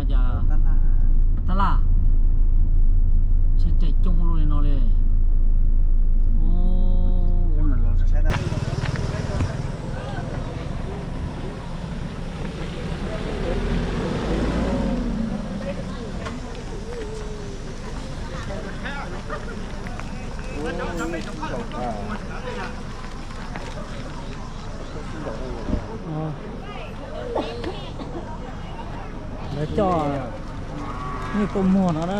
Cas tab laj, tsheb caij coob luaj li no li. Lawv coj nyuj tuaj muag no na.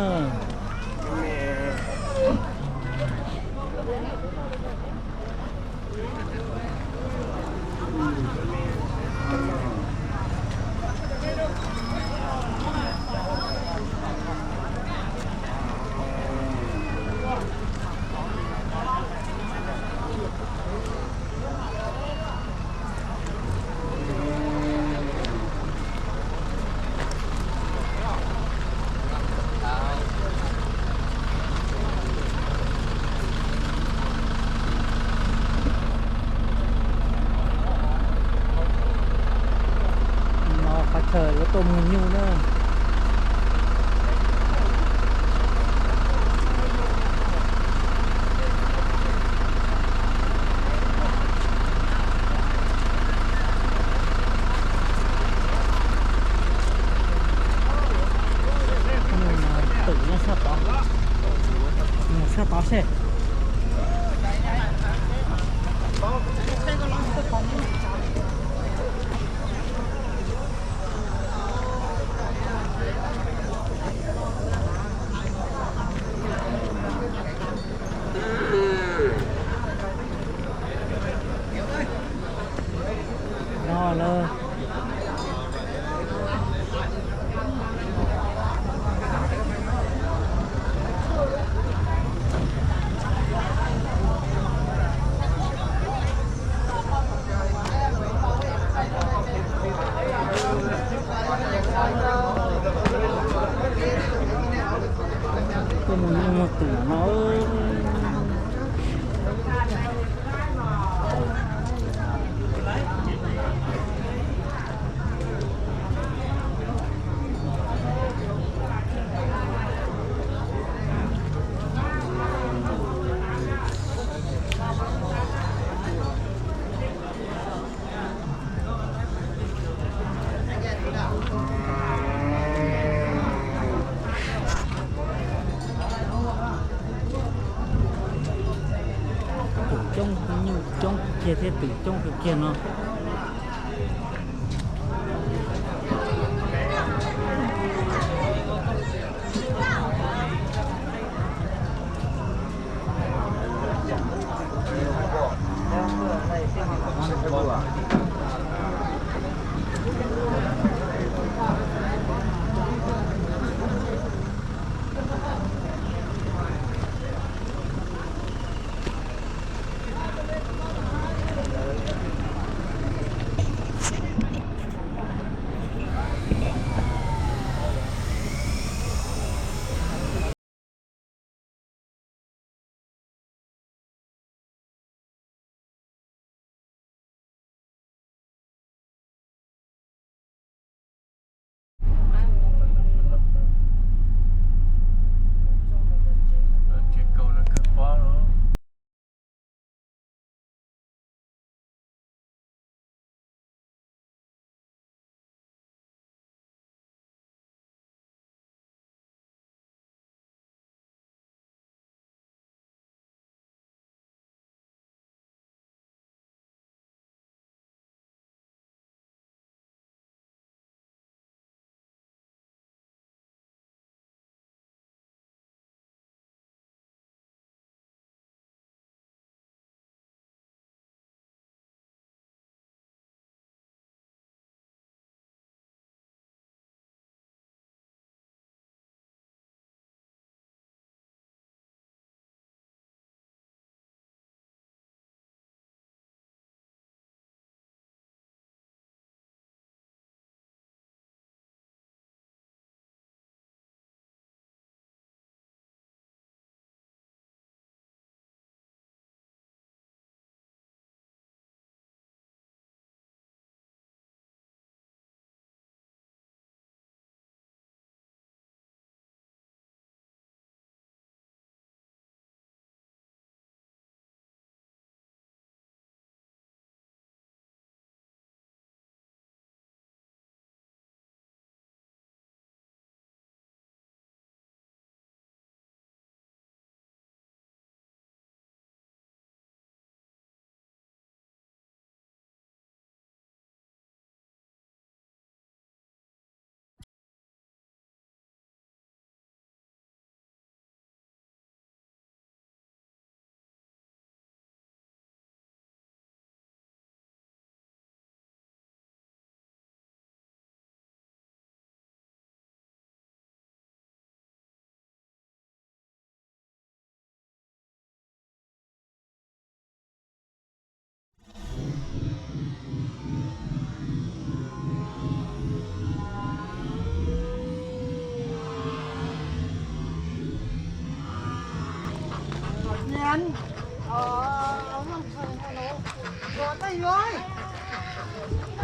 No qhov chaw yuav tuaj muag nyuj na. Tus nyob sab tod, mus sab tod seb. No lawm. Tuaj mus mus tus no. Twm coob, nyuj coob kiag thiab twm coob kawg kiag no.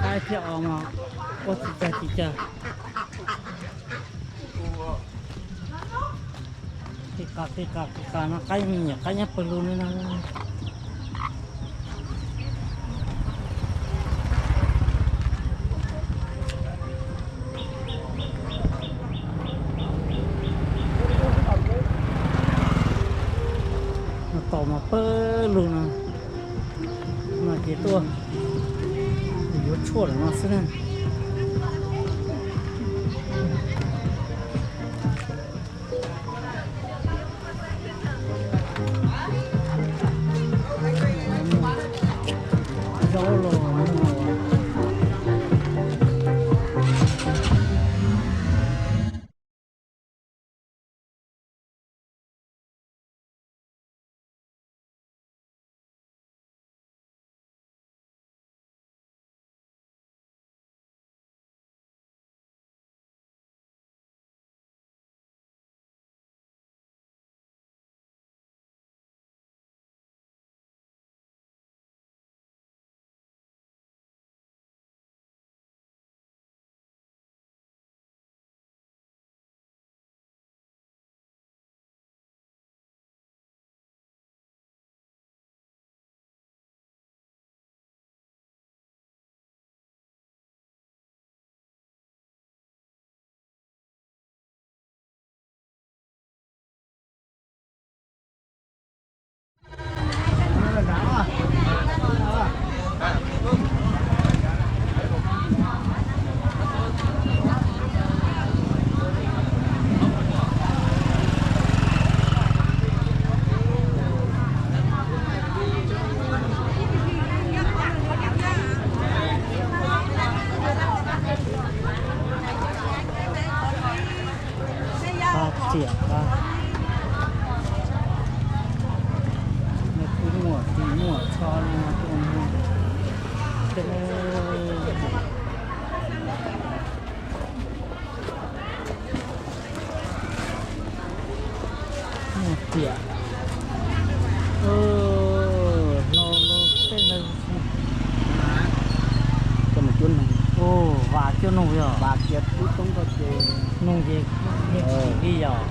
Qaib thiab os mas ua tsis tag tsis cag. Qis qas qis qas qis qas no qaib me nyuam qaib nyab pawg lug li no. No tau mas pawg lug no, no ces tuaj yuav tshuaj lawm no xwb na. Zaub los Qab tiam qab, nws kuj muaj ris muaj tsho li no tuaj muag. Muaj tiam. Hlo lub teb ntawd. Ua vas cuab noog yog? Vas kiag tub toob ko ces noog ces yeej tsis li yog.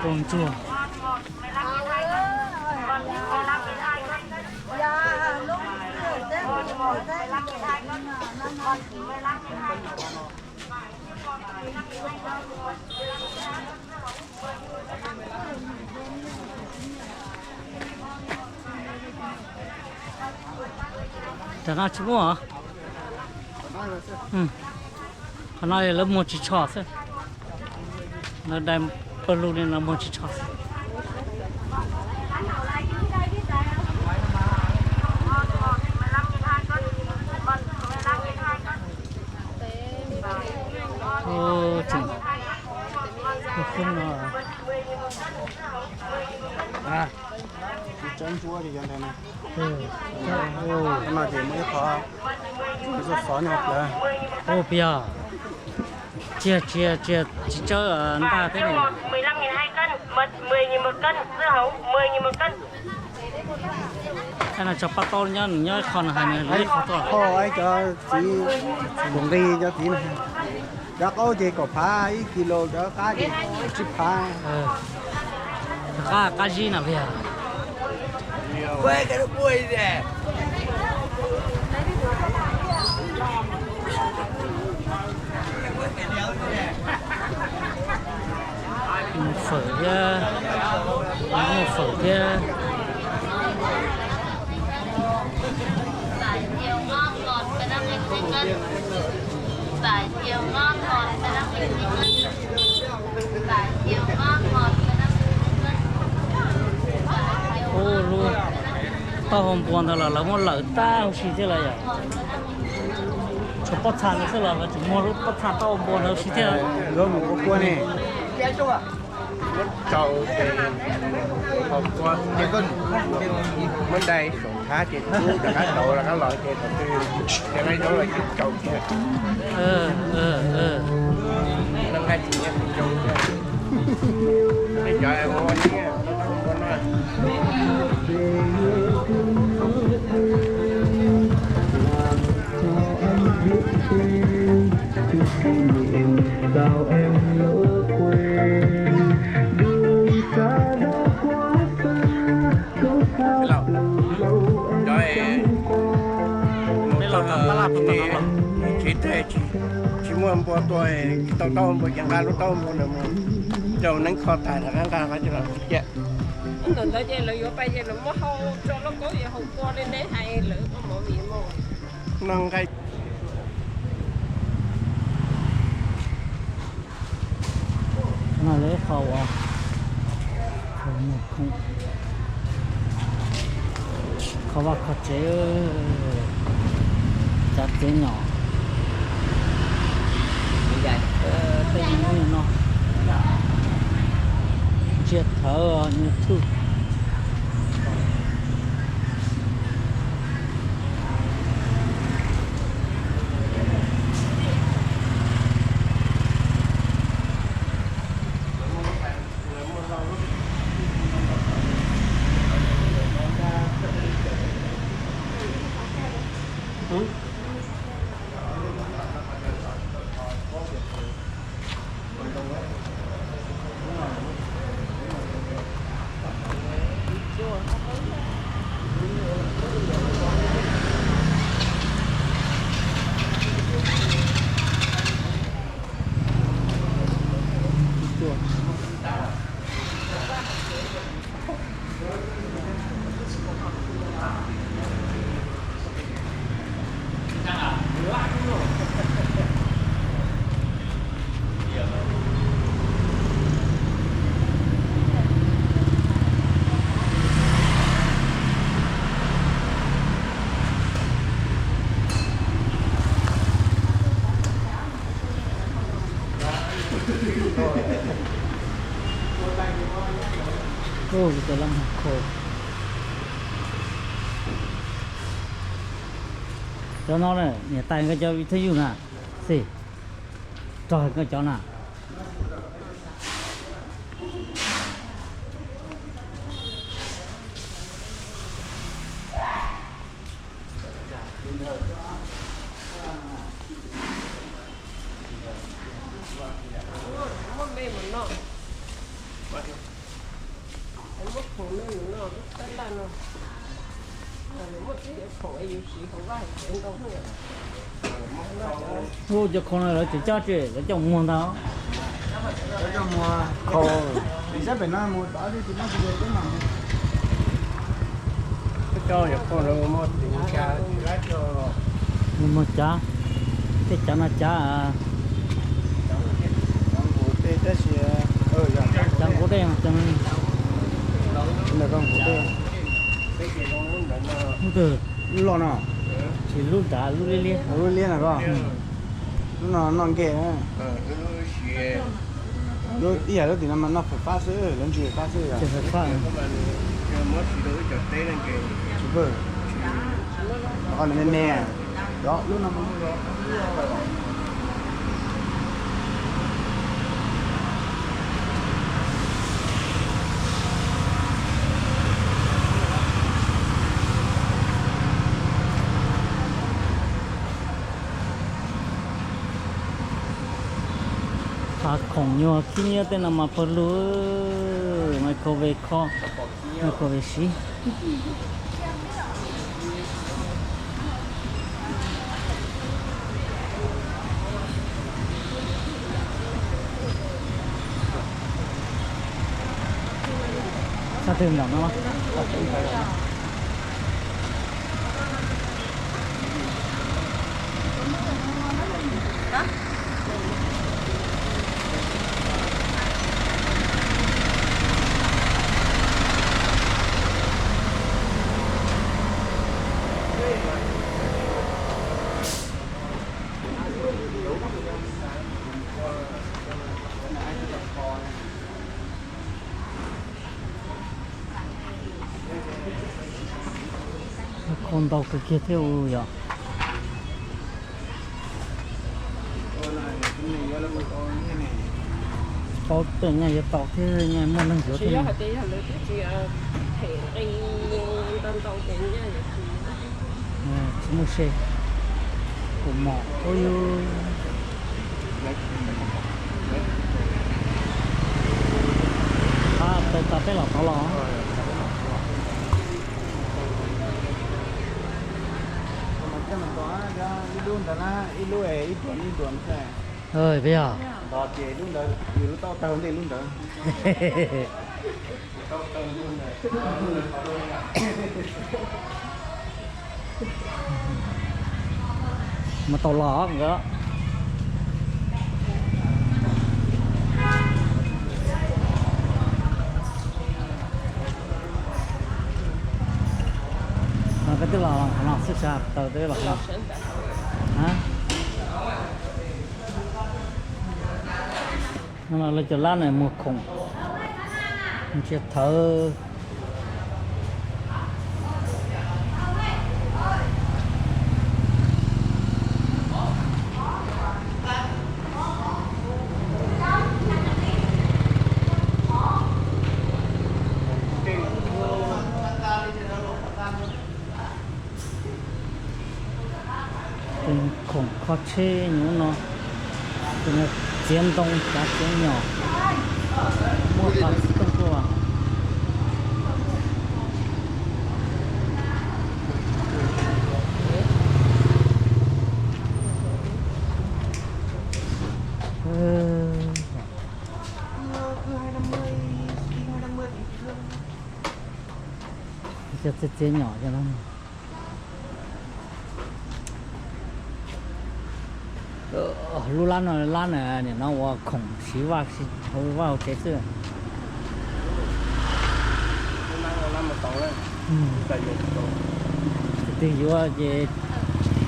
Rau ntsuag. Tam no tsis muaj. Qhov no lawv muag tsis tsho xwb. Lawv dai pawg lug li no muag tsis tsho xwb. Tseem no. Tsis tsob ntsuab li cov ntawd na. Qhov no ces muaj ib qho xov xov nyob plawv. Ua piag. Tsis, tsis, tsis, tsis tsawb ntaj thiab. Tso pab taub nyob, nws nyob ib qho no hais nws lawv ib qho tuaj. Qhov cov txiv, tus nqi cov txiv no, cov qaub ces kaum phav ib kis lus, cov qab ces tsib phav. Qab, qab zib no yog. Mus fawm thiab, mus fawm thiab. Ub, lub taub hau npua ntawd los lawv muab lawm tag huv si thiab lawm yom. Tshuav pob txha ntawd xwb los lawv tseem muag lub pob txha taub hau npua ntawd huv si thiab. Yuav mus ua kua ne. Muab tsaus ces, muab dai saum nthab ces tub rov qab rauv rov qab los ces thaum twg ces nqaij zaub los ces tsaus thiab. Noj nqaij tsis nyiam zoo thiab. Cov ua nyiaj ua no. Cov mus txog tsev, tsis muaj npua tua, tsis tau taub npua ces nqa lub taub npua ntawd mus rau neeb kho tas rov qab nqa qhov coj los cia. Ntawm ntawd ces lawv yuav pais ces lawv muab hau tso lauj kaub yuav haus kua li neb hais lawv ua movie mus. No nqaij. No lawv qhov uas qhov vaj qhov tsev, cov tsev nyom, tej no tsiaj thawv nws thuj. Cov no niam tais nkawd cov vim thwj yug na, xij, rog nkawd cov na. Ub, cov khau no lawv tsis coj tsi, lawv coj muag ntag. Coj muag khau, tsis saib pem no mus tod tsis muaj tsis muag. Coj yog khau lawv muag tsis muag cav, muag cav, tej cav no cav, cav nqus tej tab sis, cav nqus tej, cav nqus tej. Lub twg? Lub loj no. Tsis, lub nrad lub liab liab. Lub liab no ko. Lub no noj nkeeg. Lub ib yam lub tim no mas noj fawm fab xwb, lawv ntsis fab xwb yom. Ces fawm fab. Tsis pw. Qhov me me. Lub no. Qhov khoom nyuag khib nyiab tej no mas pawg lug, microwave kho, microwave siv. Sab twg nram no? Khau ntau kawg kiag thiab us yom. Tsis paub tej nyaj yuav tau thiab nyaj muaj neeg yuav thiab. Tsis muaj se, kuv mom ub yus. Tau tas peb los tod los. Ib lub ntawd na, ib lub ib puas ib puas. Peb yog. Ces lub ntawd yus lub tau tawg ntej lub ntawd. Mas tau los nkawd. Koj twb los qhov no xwb sas, tau twb los qhov no. Lawv cov lab no muag khoom, ntsia thawv. Tus khoom kho tsheb nyuv no, tus no txiav ntoo, txiav nyom, muaj qhov txi tooj tuaj. Cov txiav txiav nyom cov no. Lub lab no lab na, nim no ua khoom siv vaj hauv tsev xwb. Tus twg yuav ces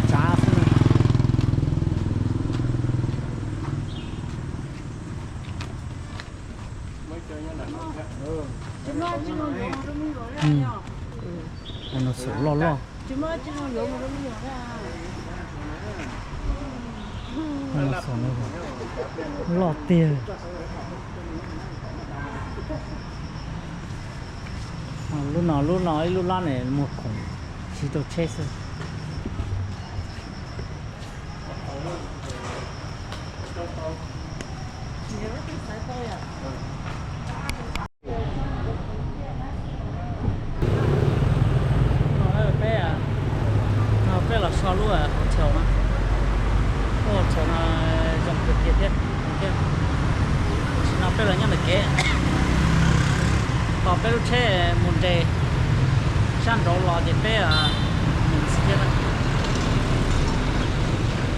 tsav xwb. Dinosaur loj loj. Dinosaur loj tiag. Lub no lub no ib lub lab ne muag khoom siv rau tsheb xwb. Los nyob ntawm kev, tos peb lub tsheb mus nres sab nraud los ces peb mus xwb thiab na.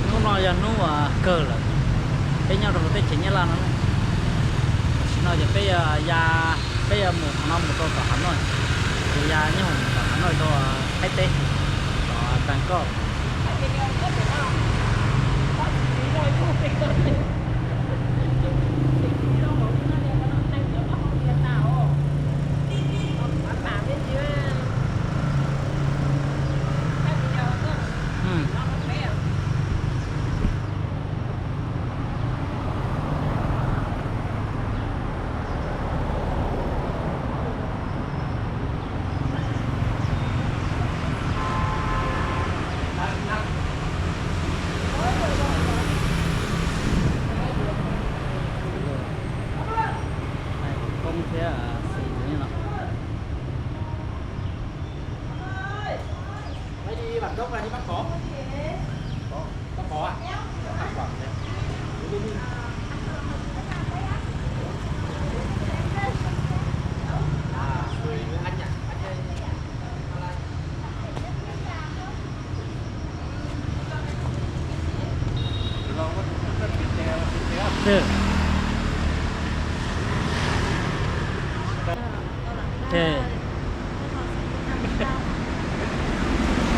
Hnub no yog hnub kawg lawm, peb nyob rau hauv teb chaws Nyab Laj no. Tam sim no ces peb ya, peb yuav mus qhov no mus rau tom Hav Nois, ces ya nyob mus tom Hav Nois rau Thaib teb, tom Bangkok. Koob thiab xis no.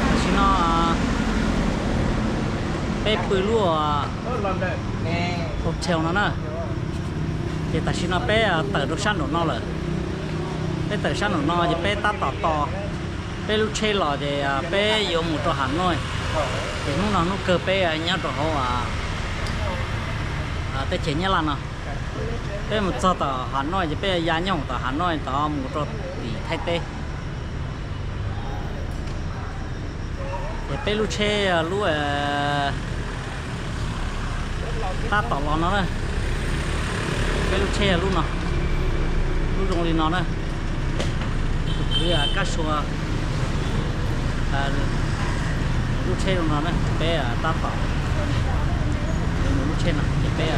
Tam sim no peb pw lub hotel no na, ces tam sim no peb tawm rau sab nraum no lawm. Peb tawm sab nraum no ces peb tab tom tos peb lub tsheb los ces peb yuav mus rau Hav Nois. Ces hnub no hnub kawg peb nyob rau hauv teb chaws Nyab Laj no. Peb mus txog tom Hav Nois ces peb ya nyob tom Hav Nois tod mus rau tim Thaib teb. Ces peb lub tsheb lub tab tom los no na. Peb lub tsheb lub no, lub zoo li no na. Tus kwv Kab Sua lub tsheb zoo no na, peb tab tom mus lub tsheb no ces peb